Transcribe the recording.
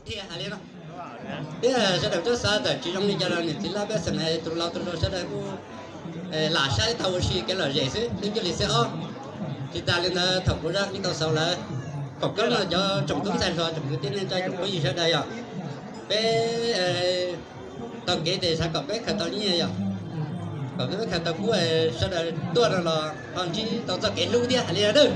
Thiaj hais li no, thiab sawv daws txhob xav tawm tsis zoo li cas los niam txiv laj peb xeem tus laus tus hluas sawv daws kuj lam saib taug ua si kev lom zem xwb, twb cuag li xwb os. Tsis tas li ntawd thaum kuv zaj kib tau xaus lawm, foom koob rau cov tsoom tub ntxhais hluas tsoom kwv tij neej tsa tsoom phooj ywg sawv daws yom, peb taug kev tes xav kom peb khaws tau nyiaj yom, kom peb khaws tau kub, sawv daws tuaj no los ho ntsib tau txoj kev hlub thiab hais li ntawd.